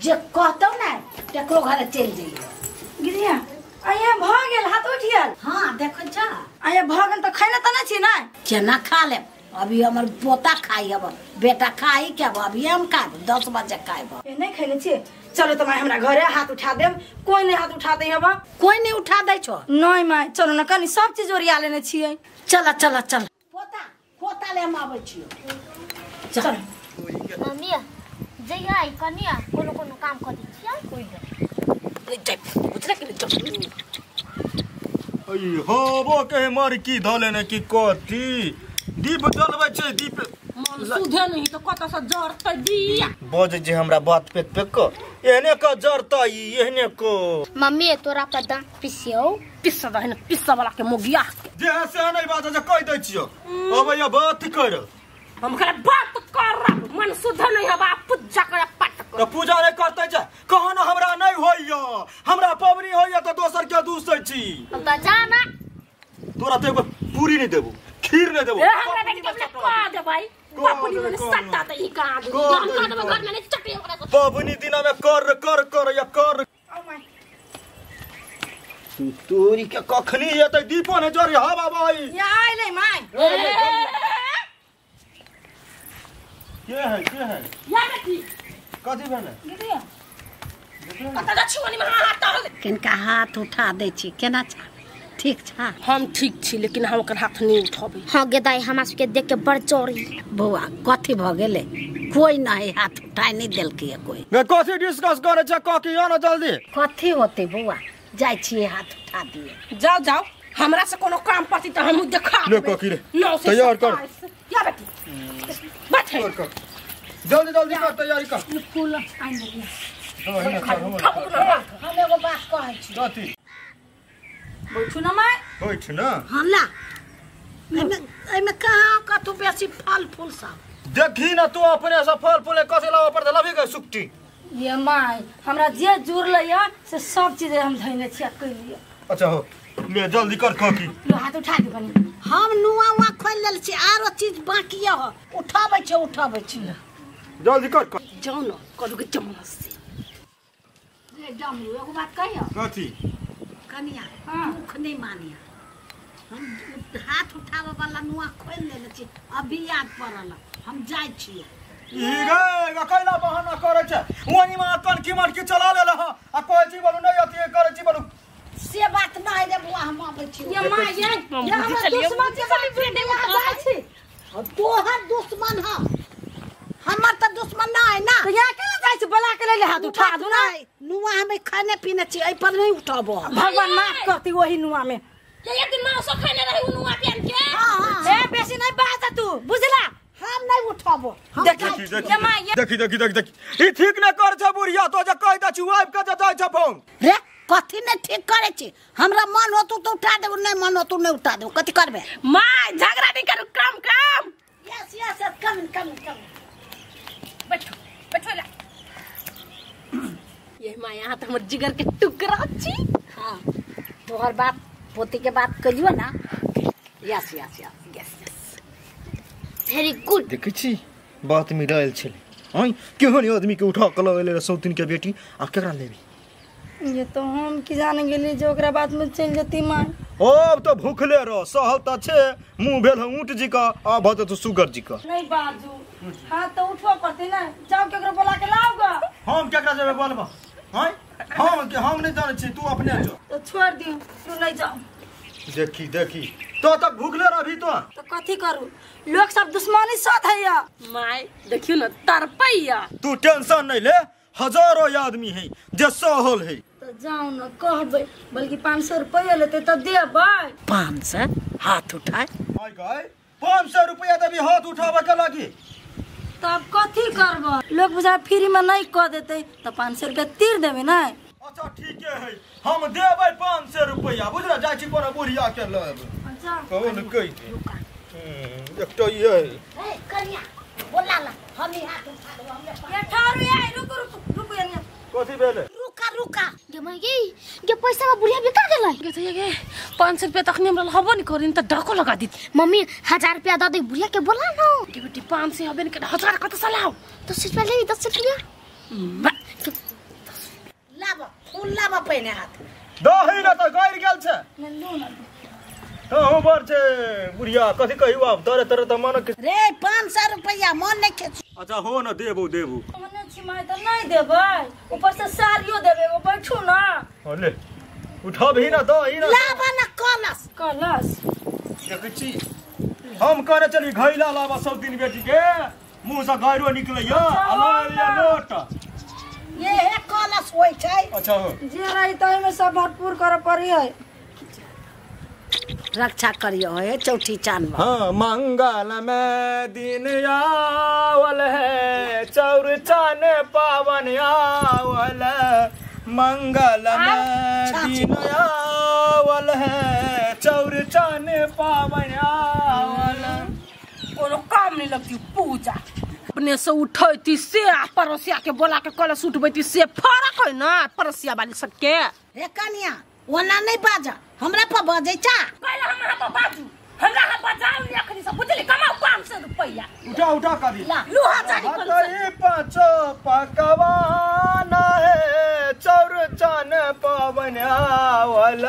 जे कहतौ ना तकरो घर चलि जइयो। गिरिया आया भ गेल हाथ उठ गेल। हां देखो जा आया भ गेल त खैना त नै छी ना। केना खा ले अभी हमर पोता खाई अब बेटा खाई के अब अभी हम खाब 10 बजे खाइब। ए नहीं खैने छी चलो त my हमरा घरे हाथ उठा देम। कोई नहीं हाथ उठा दे अब कोई नहीं उठा दै छो। नहीं my चलो न कनी सब चीज ओरिया लेने छियै। चल चल चल पोता पोता ले हम आबै छियो। चल मम्मी जइया कनिया कोनो कोनो काम कर दै छियै कोई नहीं जाय बुझले कि नहीं। अई हबो के मर की धले ने की कथी दीप जलबै छै दीप मन सुधे नहीं तो कत से जरतै दिया बज जे हमरा बात पे पे क एहने क जरतै एहने को। मम्मी तोरा पर दांत पिसियो पिस दहे न पिस वाला के मोगिया जे से नहीं बात जे कह दै छियो अबैया बात कर हम खरा बात कर मन सुधे नहीं हबा पूजा कर पट त पूजा नहीं करतै जे कहन हमरा नहीं होइया हमरा पबनी होइया त दोसर के दूसै छी। हम त जाना तोरा त एगो पूरी नहीं देबो खीर नहीं देबो। ए हमरा बेटी के अपने कह दे भाई पबनी में सट्टा त ई कहां दे हम कह देबो घर में नहीं चटनी ओकरा पबनी दिना में कर कर कर या कर। तू तोरी के कखनी एतै दीपो ने जरी हा बाबा ई या आइलै my. के है या बेटी कथी भेलै गिरिया कत जा छी में हाथ तर किनका हाथ उठा दै छी केना छा ठीक छा। हम ठीक छी लेकिन हम ओकर हाथ नहीं उठाबै। हां गे दाई हमरा सबके देख के बड़ चोरी। बौआ कथी भ गेलै कोई नहीं हाथ उठाय नहीं देलकै कोई। गे कथी डिस्कस करै छै कथी आ न जल्दी कथी होतै बौआ जाय छी हाथ उठा दिए। जाओ जाओ हमरा से कोनो काम पति त हम देखा ले कथी रे तैयार कर या बेटी बैठ कर जल्दी जल्दी कर तैयारी कर फूल आइन देलिए। हम एगो बात कहै छी कथी बैठू ना my बैठ ना। हां ला एमे कहां कतौ बेसी फल फूल सब देखी ना तू अपने से फल फूल कथी लाव पर लबी गई सुक्टी। ये my हमरा जे जुड़लै या से सब चीज हम धइने छियै कइलियै। अच्छा हो ले जल्दी कर कथी लो हाथ उठा दे कनी। हम नुआ उआ खोल लेल छी आरो चीज बाकी हो उठाबै छै उठाबै छी जल्दी कर। जाओ न करू के जमना से रे डमरू एगो बात कहियो कथी कनिया दुख नहीं मानिया हम हाथ उठावे वाला नुआ खोल लेले छी अभी याद पड़ल हम जाय छी। ई गे कैला बहाना करै छै ओनी में कन की मटकी चला लेले ह आ कहै छी बोलू नहीं अथी करै छी बोलू से बात नहीं रे बुआ हम आबै छी। ये मां ये हमरा दुश्मन के बात जाय छी तोहर दुश्मन ह हमर त दुश्मन ना है ना त यहाँ केना जाय छी बोला के ले हाथ उठा दू ना। नुआ हमें खाने पीने छी एहि पर नहीं उठाबो भगवान माफ करती वही नुआ में। ये एक दिन मां सब खाने रही नुआ पहन के। हां ए बेसी नहीं बाज तू बुझला हम नहीं उठाबो। देखी देखी देखी देखी देखी ई ठीक न कर छ बुढ़िया तो जे कह दै छी आबि के जे जाय छ फोन रे कथी ने ठीक करे छी हमरा मन होतू तो उठा देबो नहीं मन होतू नहीं उठा देबो कथी करबे। मां झगड़ा नहीं करू काम काम यस यस कम कम कम बैठो बैठो ला ये मां यहाँ त हमर जिगर के टुकड़ा छी। हां तोहर बाप पोती के बात कहियो ना। Yes yes yes yes yes very good. देखै छी बात मिलायल छले हई केहन आदमी के उठा के लएले सौतिन के बेटी आ केकरा लेबी। ये तो हम की जाने गेली जो ओकरा बात में चल जती मां। अब तो भूखले रह सहल त छे मुंह भेल ऊंट जी का आ भत तो सुगर जी का। नहीं बाजू हां तो उठो पड़ते ना जाओ केकरो बोला के लाओगा। हम केकरा जेबे बोलबा हई हम नहीं जानै छी तू अपने जो तो छोड़ दियो तू नहीं जाओ। देखी देखी तो तक भूखले रहबी तो कथी करू लोग सब दुश्मनी साथ है या my देखियो न तरपैया। तू टेंशन नहीं ले हजारों आदमी है जे सहल है तो जाओ न कहबे बल्कि 500 रुपया लेते तब देबै। 500 हाथ उठाए आइ गए 500 रुपया देबी हाथ उठावे के लागी तब कथी करब लोग बुझा फ्री में नहीं कह देते तो 500 रुपया तीर देबे ना। अच्छा ठीक है हम देबै 500 रुपया बुझला जाय छी पर बुढ़िया के लेब। अच्छा कौन कहि दे एकटा ये ए कन्या बोला ला हम ही हाथ उठा दो हमने ये ठहरू ये रुक रुक रुक ये कथी भेले रुका रुका गे माई गे गे पैसा में बुढ़िया बिका गेलै गे त गे 500 रुपया तखनी हमरा हबो नि करिन त डाको लगा दी मम्मी 1000 रुपया the they बुढ़िया के बोला न गे बेटी 500 हबे नि 1000 कत सलाव 10 रुपया ले 10 रुपया लाबा पहिने हाथ दही न त गइर गेल छै तो हम बर छै बुढ़िया कथि कहियो आब तरे तरे त मन रे 500 रुपैया मन नहीं खेच। अच्छा हो न देबो देबो मने छी माय त नहीं देबै ऊपर से साड़ियो देबै एगो बैठू न ले उठबही न दही न लाबा न कलस कलस देखै छी हम कहने चली घैला लाबा सब दिन बेटी के मुंह से गैरो निकलैया आ लइया लोट ये हे कलस होय छै। अच्छा हो जे रही त एमे सब भरपूर करे पड़ी है रक्षा करियो हे चौथी चांद। हाँ मंगल में दिन आवल है चौर चान पावन आवल मंगल में दिन आवल है चौर चान पावन आवल। कोनो काम नहीं लगती पूजा अपने से उठैती से आ पड़ोसिया के बोला के कलश उठबैती से फरक है ना पड़ोसिया वाली सबके। हे कनिया ओना नहीं बाजा हमरा पर बजै चा कहला हमरा पर बाजू हमरा हम बजाउ नहीं अखनी सब बुझली कमाउ 500 रुपैया उठा उठा कर लोहा चाही कल पाँचो पकवान है चौर चान पावन आवल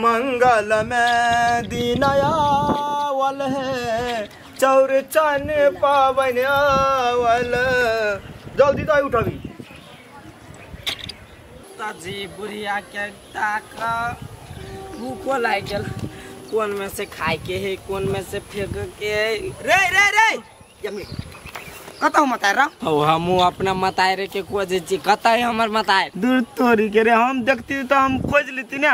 मंगल में दिन आवल है चौर चान पावन आवल। जल्दी तो उठाबी जी बुढ़िया के ताक भूखो लाग गेल कोन में से खाए के है कोन में से फेंक के है। रे रे रे यमी कतौ मताय रा हो हमू अपना मताय रे के खोजे छी कतौ है हमर मताय दूर तोरी के रे हम देखती तो हम खोज लेती ना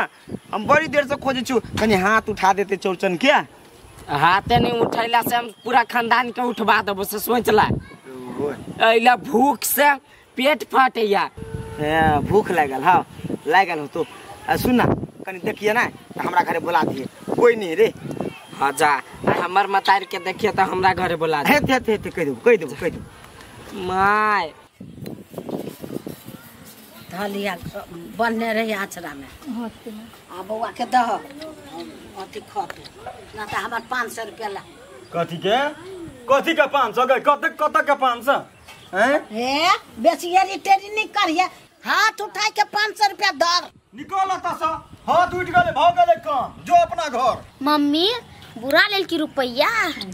हम बड़ी देर से खोजे छु कनी हाथ उठा देते चौचन के हाथे नहीं उठैला से हम पूरा खानदान के उठवा देबो से सोच ला अइला भूख से पेट फटैया भूख लागल। हाँ लागल हो तो सुन ना कनी देखिए ना हमरा घरे बुला दिए कोई नहीं रे। हाँ जा हमर मतार के देखिए तो हमरा घरे बुला दे। हेते हेते हेते कह देबो कह देबो कह देबो my धलिया बनने रही आचरा में आ बौआ के दह अथी खतु ना त हमर 500 रुपया ला। कथी के 500 गए कत कत के 500 हैं हे बेसी एरी टेरी नहीं करिए हाथ उठाई के 500 रुपया दर निकल तसा हाथ उठ गेले भ गेले काम जो अपना घर। मम्मी बुरा लेल की रुपया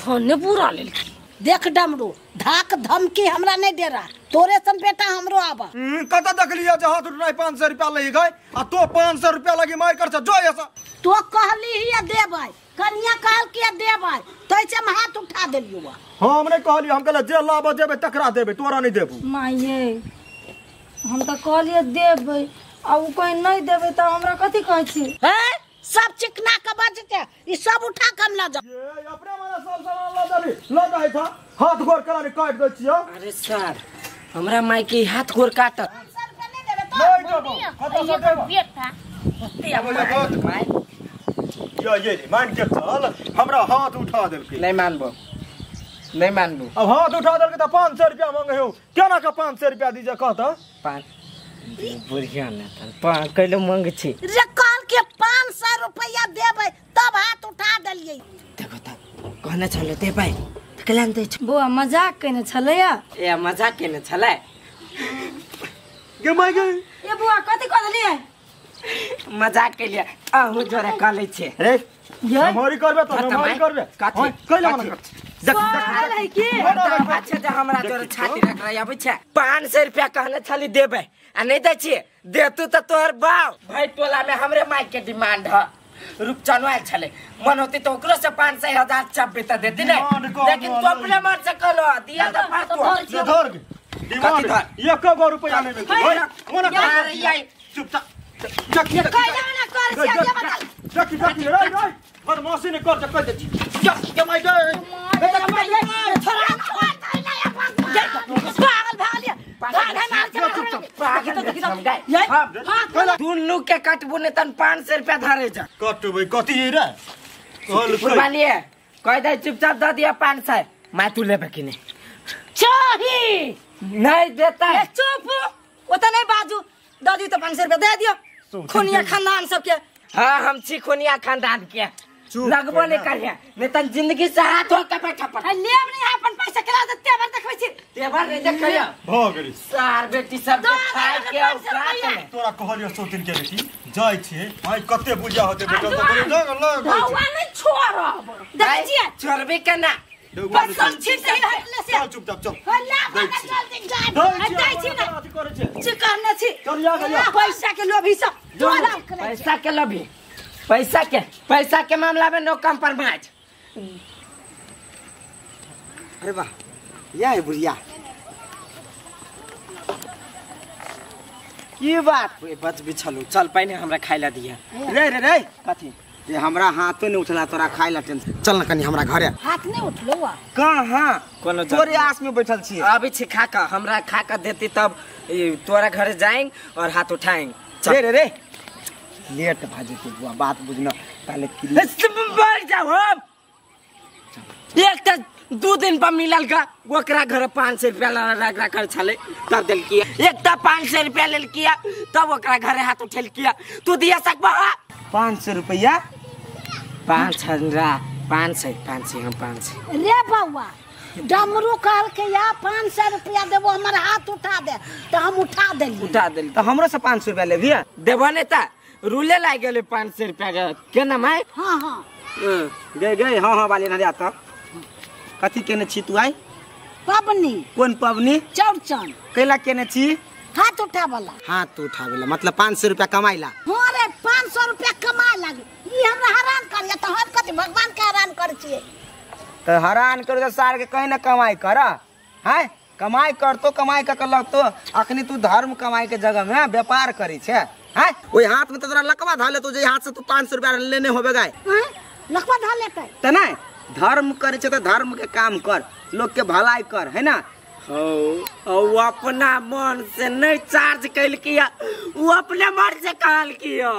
भने बुरा लेल की देख डमरू धाक धमकी हमरा नहीं दे रहा तोरे सन बेटा हमरो आबा। कत देखलिया जे हाथ उठनाई 500 रुपया लई गए आ तो 500 रुपया लगी मार कर जो ऐसा तो कहली ही देबै कन्या कहल के देबै तैसे हम हाथ उठा देलियो। हम नहीं कहली हम कहले जे लाब देबै तकरा देबै तोरा नहीं देबू। माये हम त कहलिए देबै आ उ कहीं नहीं देबै त हमरा कथि कहै छी हैं सब चिकना के बजते ई सब उठा के हम ल जा ये अपने माने सब सामान ल जाबी ल जाय था हाथ गोर करा ने काट दै छियो। अरे सर हमरा माई के हाथ गोर काटत 500 रुपया नहीं देबै तो नहीं देबो कत से देबो बेटा माई यो ये मान के चल हमरा हाथ उठा देलकै। नहीं मानबो नहीं मानबो अब हाथ उठा देलकै त 500 रुपया मांगे हो केना के 500 रुपया दीजे कहत पाँच बुढ़िया ने त कैले मांगे छी रे कहल के 500 रुपया देबै तब हाथ उठा देलियै। देखो त कहने छले देबै त केला दै छ बौआ मजाक केने छलैया ए मजाक केने छलै गे my गे ए बौआ कथि कह देलियै मजाक केलियै अहू जोरे कहलै छी रे नमहरी करबे त नमहरी करबे कथि कैला मना कर देख देख की अच्छा जे हमरा जोरे छाती रख रही आबै छै 500 रुपया कहने छली देबै आ नहीं दै छी देतू त तोहर बाप भाई टोला में हमरे माई के डिमांड ह रूपचन आयल छले मन होती तो ओकरो से 500 हजार चब्बे त देती ने लेकिन तू अपने मन से कहलो दिया त फालतू धर गे डिमांड एक गो रुपया नहीं मिलतै मना कर चुपचाप कैला मना कर छी जे बता देखी देखी रे रे बदमाशी नहीं कर कह दे छी जा के माई गे पागल भागल दुनू के कटबू ने तन 500 रुपया धरे जा कटबै कथी रे कहल कह दे चुपचाप दे दिया 500 मैं तू लेबे कि नहीं चाही नहीं देता ए चुप ओत नहीं बाजू दे दियो तो 500 रुपया दे दियो खुनिया खानदान सबके। हां हम छी खुनिया खानदान के लगबो नहीं करिया नहीं त जिंदगी से हाथ हो के बैठा पर लेब नहीं अपन पैसा केला दे तेवर देखबै छी तेवर नहीं देखैया भ गेली सार बेटी सब खाय के औकात में तोरा कहलियो सौतीन के बेटी जाय छी आई कते बुझा होते बेटा त बोले लग लग धौआ नहीं छोड़ब देखै छियै छोड़बे केना बस सब छीन के हटले से चल चुपचाप चल ला चल जाय दै छी ना चिकन छी चल जा गया पैसा के लोभी सब पैसा के लोभी पैसा के मामला में नो कॉम्प्रोमाइज। अरे वाह या है बुढ़िया की बात बच बिछलू चल पहिने हमरा खाइ ला दिया रे रे रे कथी रे हमरा हाथो नहीं उठला तोरा खाइ ला टेंशन चल न कनी हमरा घरे हाथ नहीं उठलो कहां कोनो तोरे आस में बैठल छी अभी छी खा का हमरा खा का देती तब तोरा घरे जाएंगे और हाथ उठाएंगे। रे रे रे लेट भाजे तू बुआ बात बुझना पहले मर जाओ हम एक त 2 दिन पर मिलल का ओकरा घर 500 रुपया रगड़ा कर छले तब देलकी एक त 500 रुपया लेलकिया तब ओकरा घरे हाथ उठेलकिया तू दिया सकबा 500 रुपया 500 500 500 हम 500 रे बउआ डमरू कहल के या 500 रुपया देबो हमर हाथ उठा दे त हम उठा देली उठा देली त हमरो से 500 रुपया लेबिया देबो ने त रूले लाग गेले 500 रुपया के केना my. हां हां गए गए हां हां वाले ना आता कथी केने छी तू आई पबनी कोन पबनी चौरचन कैला केने छी हाथ उठावला हाथ उठावेला मतलब 500 रुपया कमाइला। हां रे 500 रुपया कमाए लागी ई हमरा हरान करिया त हम कथी भगवान के हरान कर छिए त हरान करू त सार के कहीं ना कमाई कर हैं कमाई कर तो कमाई क के लगतो अखनी तू धर्म कमाई के जगह में व्यापार करी छे हैं ओई हाथ में त तोरा लकवा धले तो जे हाथ से तू 500 रुपया लेने होबे गाय हैं लकवा धले लेते त नै धर्म करे छे त धर्म के काम कर लोग के भलाई कर है ना। हो वो अपना मन से नहीं चार्ज कैल किया वो अपने मन से कहल किया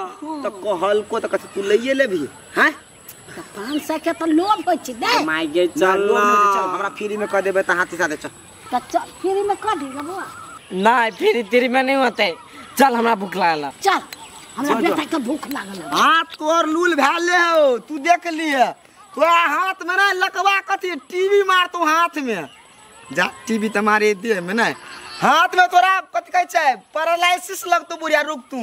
तो कहल को तो कथी तू लइए लेबी हैं त 500 के त लोभ होय छै दे my गे चल चल हमरा फ्री में क देबे त हाथी साथे चल त चल फ्री में क देगा बुआ नहीं फ्री तेरी में नहीं होते चल हमरा भूख लागल चल हमरा बेटा के भूख लागल हाथ तोर लूल भेले हो तू देख लिए तोरा हाथ में ना लकवा कथी टीवी मार तू हाथ में जा टीवी त मारे दे में ना हाथ में तोरा कथी कहै छै पैरालिसिस लगतो बुढ़िया रुक तू